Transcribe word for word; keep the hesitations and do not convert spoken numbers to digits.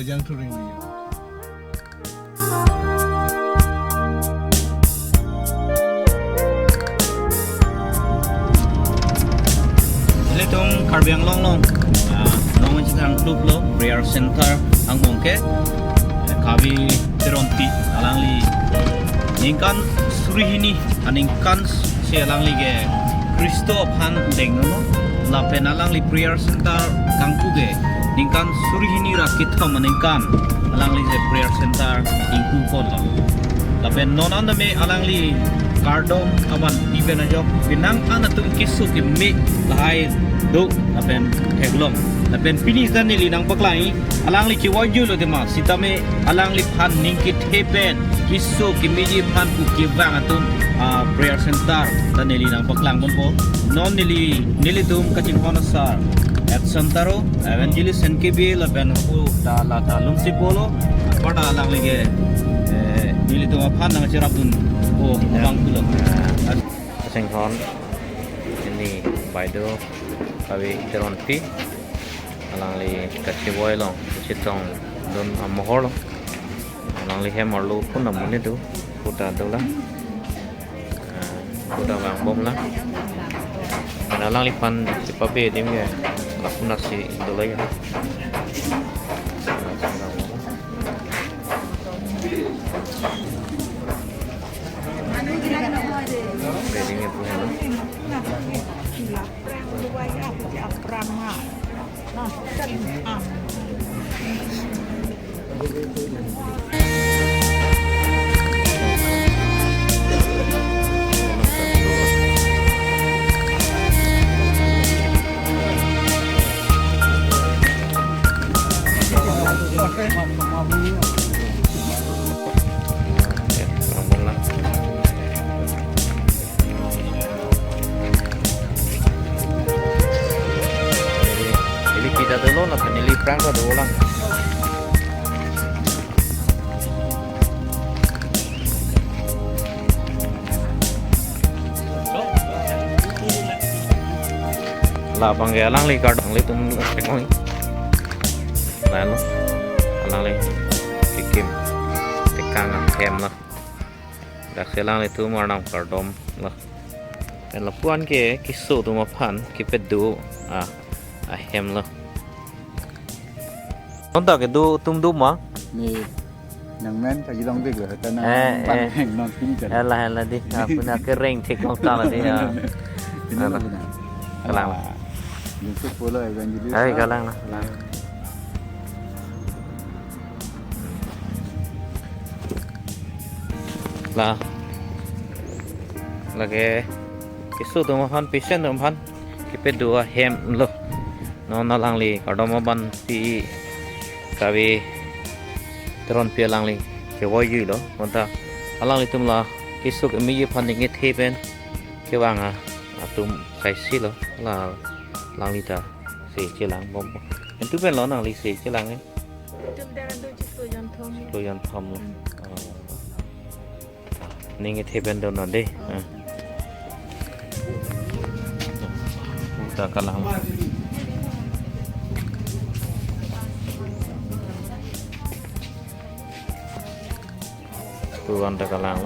Jang Thuring Rio. Ilitum Karbi Anglong along, ah, nong chikang klub lo prayer center angbong ke, eh, Kavi Teronpi alangli ningkan suri hini aningkan si alangli ke Khristo aphan dengno lapen alangli prayer center kangpu ke ningkan suri hini ra kethom aningkan alangli je prayer center ingpu ponlo. Lapen non an tame alangli kardom aban iben ajok penang an atum keso keme lahai do lapen theklong. Lapen pini ta neli nangpaklang alangli kevoijuilo tema sitame alangliphan ning kethe pen keso kemeji aphan pu kevang atum, ah, prayer center ta neli nangpaklang ponpo. Non neli, nelitum kachinghon asar Edson Taro, Evangelist N K B lapen pu ta lata lungsi polo, aparta alangli ke, eh, nelitum aphan nangcherapdunpo abang pulo. Kachinghon, ini Baido Kavi Teronpi, alangli kachevoi along kachetongdun amohor lo. Alangli hem arlo phun amonit do, puta dolang. Ah, puta vangbomlang. Mana alangliphan chepabe adim ke lapu nasi dolang ya. Adim ke punya lo. Ili kita dolo na, ili prang ta dolang. Labang ke alangli kardom, alanglitum tekong. Lalu alangli kekim tekang ahem lo. Dak si alanglitum arnam kardom lo. Pen lapu-an ke keso atum aphan kepedo, ah, ahem lo. Non ta kedo atum do ma? Ne nangmen ta jilong dek lo, ta nang Eh, pan eh. Heng non pini kan. Ela, ela di. Apuna kereng theklong ta la di ya. Ini lo Ala. Bina. Kalang. Ala. Yusuf Polo Evangelist. Ai, ah. Kalang la, kalang. La. Lake keso atum aphan, patient atum aphan kepedo ahem lo. Non alangli kardom aban si Kavi Teronpi alangli kevoijuilo. Bonta alanglitum la keso kemeji aphan ning kethe pen kevang atum kaisi lo. La alangli ta si chelangbom. Entu pen lo nangli si chelang e? Itum daran do chiklo jonthom. Chiklo jonthom lo. Hmm. Oh. Ning kethe pen do non de. Oh. Ah. Ta kalang. Tu an ta kalang.